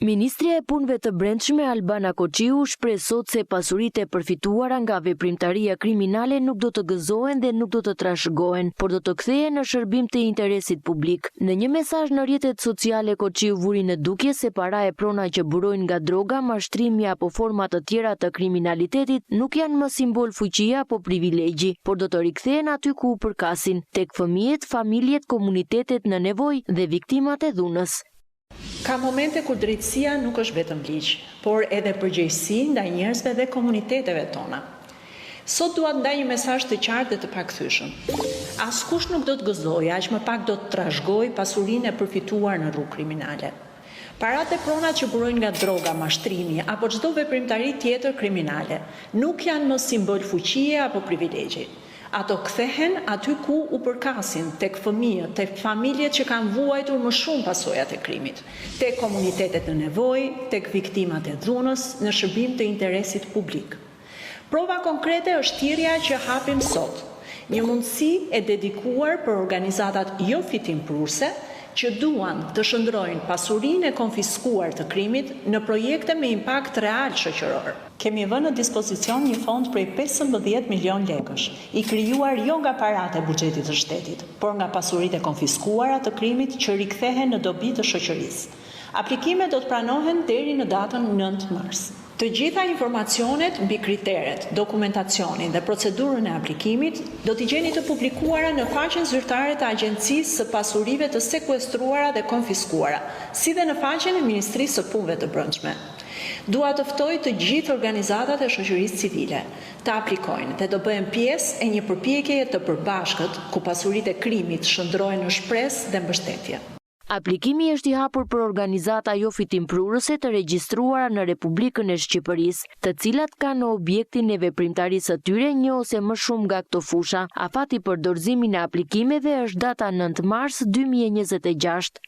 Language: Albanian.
Ministrja e Punëve të Brendshme, Albana Koçiu, u shpreh sot se pasuritë e përfituara nga veprimtaria kriminale nuk do të gëzohen dhe nuk do të trashëgohen, por do të kthehen në shërbim të interesit publik. Në një mesazh në rrjetet sociale, Koçiu vuri në dukje se para e prona që burojnë nga droga, mashtrimi apo forma të tjera të kriminalitetit nuk janë më simbol fuqie apo privilegji, por do të rikthehen aty ku u përkasin, tek fëmijët, familjet, komunitetet në nevojë dhe viktimat e dhunës. Ka momente kur drejtësia nuk është vetëm ligj, por edhe përgjegjësi ndaj njerëzve dhe komuniteteve tona. Sot dua të ndaj një mesazh të qartë dhe të pakthyeshëm. Askush nuk do të gëzojë, aq më pak do të trashëgojë pasurinë e përfituar në rrugë kriminale. Paratë dhe pronat që burojnë nga droga, mashtrimi apo çdo veprimtari tjetër kriminale, nuk janë më simbol fuqie apo privilegji. Ato kthehen aty ku u përkasin, tek fëmijët, tek familjet që kanë vuajtur më shumë pasojat e krimit, tek komunitetet në nevojë, tek viktimat e dhunës, në shërbim të interesit publik. Prova konkrete është thirrja që hapim sot, një mundësi e dedikuar për organizatat jofitimprurëse që duan të shndërrojnë pasurinë e konfiskuar të krimit në projekte me impakt real shoqëror. Kemi vënë në dispozicion një fond prej 15 milionë lekësh, i krijuar jo nga paratë e buxhetit të shtetit, por nga pasuritë e konfiskuara të krimit që rikthehen në dobi të shoqërisë. Aplikimet do të pranohen deri në datën 9 mars. Të gjitha informacionet mbi kriteret, dokumentacionin dhe procedurën e aplikimit do t'i gjeni të publikuara në faqen zyrtare të Agjencisë së Pasurive të Sekuestruara dhe Konfiskuara, si dhe në faqen e Ministrisë së Punëve të Brendshme. Dua të ftoj të gjithë organizatat e shoqërisë civile të aplikojnë dhe të bëhen pjesë e një përpjekjeje të përbashkët ku pasuritë e krimit shndërrohen në shpresë dhe mbështetje. Aplikimi është i hapur për organizata jofitimprurëse të regjistruara në Republikën e Shqipërisë, të cilat kanë në objektin e veprimtarisë së tyre një ose më shumë nga këto fusha. Afati për dorëzimin e aplikimeve është data 9 mars 2026.